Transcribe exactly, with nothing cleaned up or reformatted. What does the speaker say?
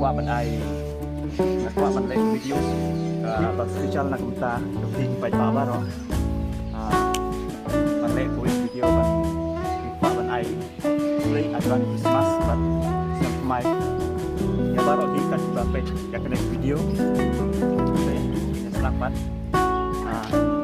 Kwah ban ai, kwah ban leh video, ah, ba special na kumta, ka phi ki paidbah baroh. Ah, ban leh ka video ban, kwah ban ai khublei advance Christmas bad snem thymmai ïa baroh hi kiba peit ïa kane ka video. Khublei, ïa sngap bad, ah,